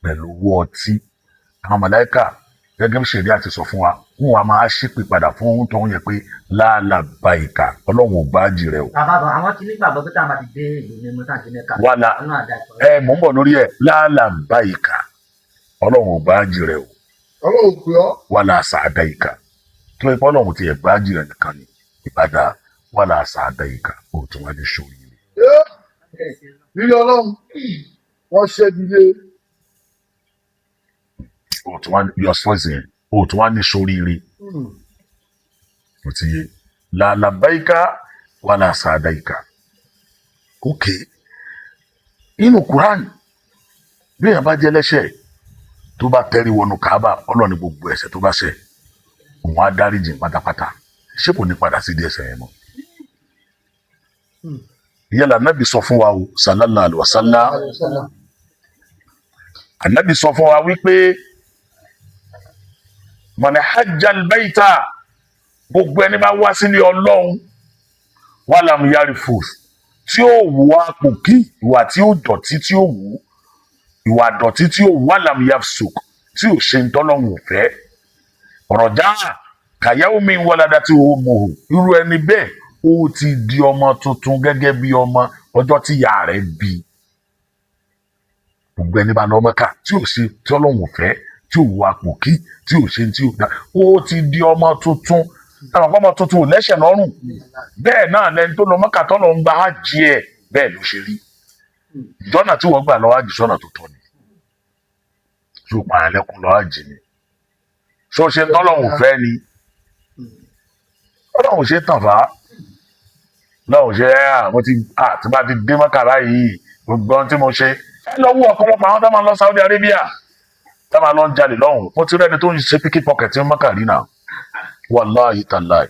Pẹ̀lú owó ọtí, àwọn màláíkà, gẹ́gẹ́ bí ṣẹ̀ríà ti sọ fún wa, wọn wà máa ṣépè padà fún ohun tó ń yẹ pé láàlàbàìkà, Ọlọ́run ò bá jì rẹ o. Bàbá bọ̀, àwọn tí nígbàgbọ́ pé táwọn bá ti dé ìlú mímọ́ tá à ń ṣe Mẹ́kà. Wàhálà. Ọlọ́run àdá ìfọ̀. Ẹ mò ń bọ̀ lórí ẹ̀. Láàlàbàìkà, Ọlọ́run ò bá jì rẹ o. Ọlọ́run pè ọ́. Wàhálà sàdáìkà tó ipá Ọlọ́run ti ẹ̀ bá jì rẹ nìkan ni ìbàdà. Wàhálà sàdáìkà, ó tún wá ní sórí rẹ. Ẹ́, rírí Ọlọ́run wọ́n ṣẹ́gi lé. Ó tún wá yọ sọ́ọ̀sì yẹn, ó tún wá ní sórí rẹ. Ó ti yé làlàbáyíká wàlà sàdáìkà. Ok, inú Quran, bí èèyàn bá jẹ́ lẹ́ṣẹ̀ tó bá tẹ́rí wọnú Kaaba, Ọlọ́run ní gbogbo ẹ̀ṣẹ̀ tó bá ṣẹ̀, òun á dáríjì pátápátá. Ṣé kò ní padà sí di ẹ̀ṣẹ̀ yẹn mọ́? Ìyẹn lànàbì sọ fún wa o, sallallahu alaihi wasallam. Ànábì sọ fún wa wípé mọ̀nà hajjal baita, gbogbo ẹni bá wá sílé Ọlọ́run, wàlámù yari fò tí ó wù àpò kí ìwà tí ó dọ̀tí tí ó wù, ìwà dọ̀tí tí ó wù, wàlámù yafsuk, tí ò ṣe ń tọ́lọ́hún fẹ́ ọ̀rọ̀já kàyáwó mi wọládà tí ó mọ̀ ò, irú ẹni bẹ́ẹ̀ ó ti di ọmọ tuntun gẹ́gẹ́ bí ọmọ ọjọ́ tí ìyá rẹ̀ bí. Gbogbo ẹni bá lọ Mẹ́kà tí ò ṣe tí Ọlọ́run fẹ́, tí ò wù àpò kí, tí ò ṣe tí ò dá, ó ti di ọmọ tuntun. Àwọn ọmọ tuntun ò lẹ́sẹ̀ lọ́rùn. Bẹ́ẹ̀ náà lẹni tó lọ Mẹ́kà tó lọ ń gba ájì ẹ̀, bẹ́ẹ̀ ló ṣe rí. Jọ́nà tí wọ́n gbà lọ ájì sọ́nà tó tọ́ ni? Tí ó pààyàn lẹ́kùn lọ ájì ni? Ṣó ṣe tọ́lọ́run fẹ́ ni? Ọlọ́run ṣe tàn fà á lọ́run ṣe ẹ́ àwọn tí tí bá ti dé Mẹ́kà báyìí, gbogbo ohun tí mo ṣe. Ẹ lọ wú ọ̀pọ̀lọpọ̀ àwọn tó máa ń lọ Saudi Arabia, tó máa lọ ń jalè lọ́hùn. Mo ti rẹ́ni tó ń ṣe pickpocket ní Mẹ́kà rí náà, wàláhì tàláì.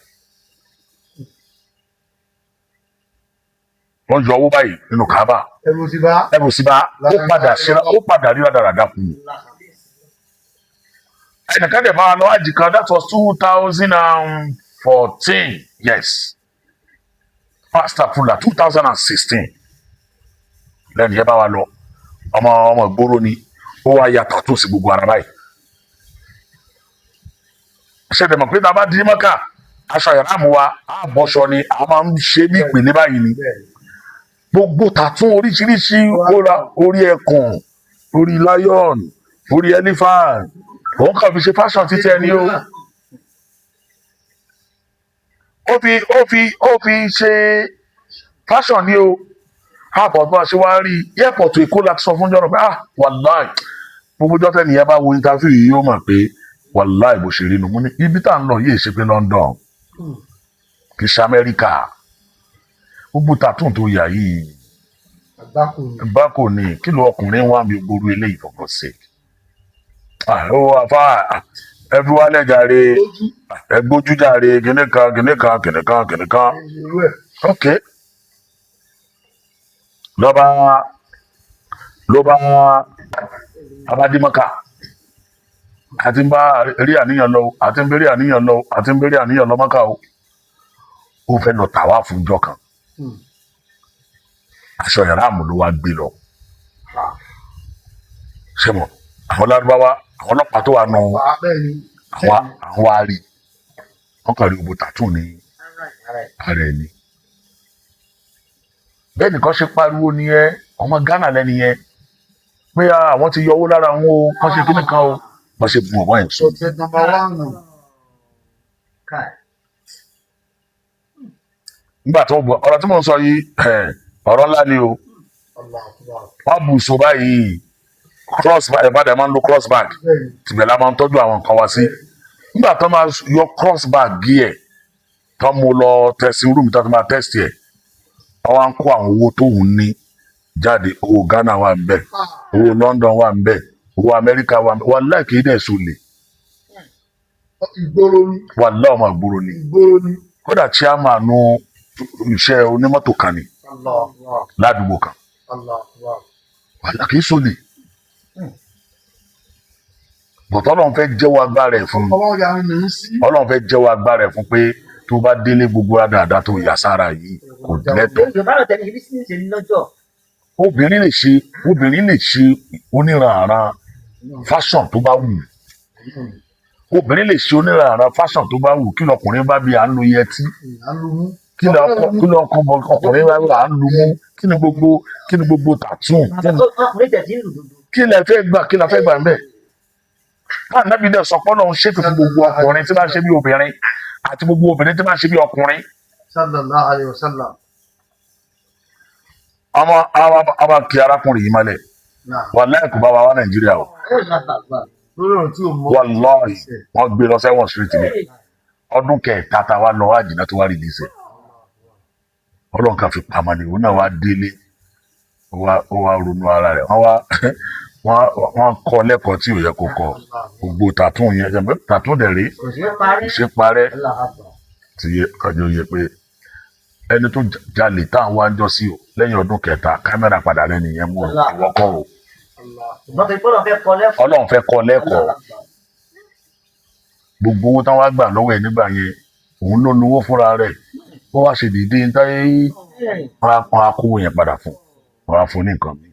Wọ́n yọ owó báyìí nínú Kaaba. Ẹrù ti bá. Ẹrù sí bá, ó padà ṣe, ó padà rí rádaràda kù. Ẹnìkan dẹ̀ máa lọ àjì kan, that was 2014, yes, pastor fula, 2016. Lẹ́nu yẹn bá wa lọ, ọmọ ọmọ ìgboro ni, ó wá ya tattoo sí gbogbo ara báyìí. Ṣe dẹ̀ mọ̀ pé tá a bá di Mọ́kà, aṣọ ìráàmù wa á bọ́ṣọ ni, a máa ń ṣe bí ìpele báyìí ni. Gbogbo tattoo oríṣiríṣi, ó ra orí ẹkùn, orí lion, orí elephant. Òun kàn fi ṣe fashion títí ẹni o. Ó fi ṣe fashion ni o. Àbọ̀ bá a ṣe wá rí airport Èkó láti sọ fún jọ́nà pé, ah, wàláì, gbogbo jọ́tẹ̀ nìyẹn bá wo interview yìí, yóò mọ̀ pé wàláì bó ṣe rí nu. Mú ní ibi tá à ń lọ yìí ṣe pé London, kì í ṣe Amẹ́ríkà. Gbogbo tattoo tó yà yìí, Àgbákò ni. Bákò ní kí ló ọkùnrin wà mí gbóru eléyìí, for God's sake. Ah, ó wà fà, ẹ fi wálẹ̀ jàre. Lójú. Ẹ gbójú jàre, kìnìún kan, kìnìún kan, kìnìún kan, kìnìún kan. Irú ẹ̀. Ok, lọ́ba ló bá abadimaka àti ń bá rí àníyàn lọ, àti ń bẹ̀rẹ̀ àníyàn lọ, àti ń bẹ̀rẹ̀ àníyàn lọ Mọ́kà o. Ó fẹ́ lọ tàwa fún ọjọ́ kan. Aṣọ ìráàmù ló wá gbé lọ. Ṣé mo àwọn lárúbáwá, àwọn ọlọ́pàá tó wà nù Wà bẹ́ẹ̀ ni. àwọn wá rí wọn kàn rí gbogbo tattoo ní ara ẹni. Bẹ́ẹ̀ nìkan ṣe pariwo nìyẹn, ọmọ Ghana lẹ́ni yẹn, pé àwọn ti yọ owó lára wọn o, kàn ṣe kíní kan o, wọ́n ṣe bu ọ̀bọ yẹn sọ. Suspect number one nù. Káì. Nígbà tó bọ ọ̀rọ̀ tí mò ń sọ yìí, ọ̀rọ̀ ńlá ni o. Allah akbar. Wọ́n bù so báyìí, cross bag, ìbàdàn máa ń lo cross bag. Bẹ́ẹ̀ ni. Tìbẹ̀ la máa ń tọ́jú àwọn nǹkan wa sí. Nígbà tó máa yọ cross bag ẹ̀, tó mú lọ testing room, tó máa test ẹ̀, wọ́n wá ń kó àwọn owó tóun ní jáde. Owó Ghana wà ń bẹ̀, owó London wà ń bẹ̀, owó Amẹ́ríkà wà ń bẹ̀. Wàláì, kì í dẹ̀ sólè. Ìgboro ni. Wàláì, ọmọ ìgboro ni. Ìgboro ni. Kódà chairman iṣẹ́ onímọ́tò kan ni Allah akbar. ládùúgbò kan. Allah akbar. Wàláì, kì í sólè, bọ̀tọ́ Ọlọ́run fẹ́ jẹ́wọ́ agbára ẹ̀ fún un. Ọlọ́run yà mí sí. Ọlọ́run fẹ́ jẹ́wọ́ agbára ẹ̀ fún pé tó bá délé, gbogbo dáadáa tó yà sára yìí kò lẹ́tọ̀ọ́. Yorùbá lọ tẹ̀lé ibi sí ní ṣe ní lọ́jọ́. Obìnrin lè ṣe, obìnrin lè ṣe oníranran. Fashion tó bá wù, obìnrin lè ṣe onírànà fashion tó bá wù. Kí lọkùnrin bá bí à ń lo yẹtí? À ń lu mú. Kí lọ kí lọ ọkọ ọkùnrin bá bí à ń lu mú? Kí ni gbogbo tattoo? Kí ni Ọkùnrin tẹ̀ tí ń lù dúdú. Kí lẹ fẹ́ gbà? Kí lẹ fẹ́ gbà ń bẹ̀? Ànábì dẹ̀ sọ pé Ọlọ́run ṣépè fún gbogbo ọkùnrin tí bá ń ṣe bí obìnrin àti gbogbo obìnrin tí bá ń ṣe bí ọkùnrin. Sallallahu alayhi wa sallam. Ọmọ àwọn àwọn kí arákùnrin yìí mọ́lẹ̀. Wàláhì, kò bá wa wá Nàìjíríà o. Lórí ọ̀rọ̀ tí o mọ̀. Wàláhì, wọ́n gbé lọ sẹ́wọ̀n street ni. Ọdún kẹta tá a wá lọ wá jìnnà tó wá rí níṣẹ́, Ọlọ́run kan fi pamọ́ ni. Òun náà wá délé, ó wá ronú ara rẹ̀. Wọ́n wá wọ́n kọ́ lẹ́kọ̀ọ́ tí ò yẹ kó kọ́. Gbogbo tattoo yẹn, tattoo dẹ̀ rí. Kò sí parí. Kò ṣe parẹ́. Allahu Akbar. Tí yẹ kájọ yẹ pé ẹni tó jalè tá à ń wá ń jọ sí o, lẹ́yìn ọdún kẹta, kámẹ́rà padà rẹ nìyẹn mú o, ìwọ kọ́ o. Ṣùgbọ́n tó gbọ́dọ̀ fẹ́ kọ́ lẹ́kọ̀ọ́. Ọlọ́run fẹ́ kọ́ lẹ́kọ̀ọ́. Allahu Akbar. Gbogbo owó táwọn á gbà lọ́wọ́ ẹ̀ nígbà yẹn, òun ló lówó fúnra rẹ̀. Bó wá ṣe dìde ní táyé, wọn á kówó yẹn padà fún wọn, á fún ní nǹkan mi.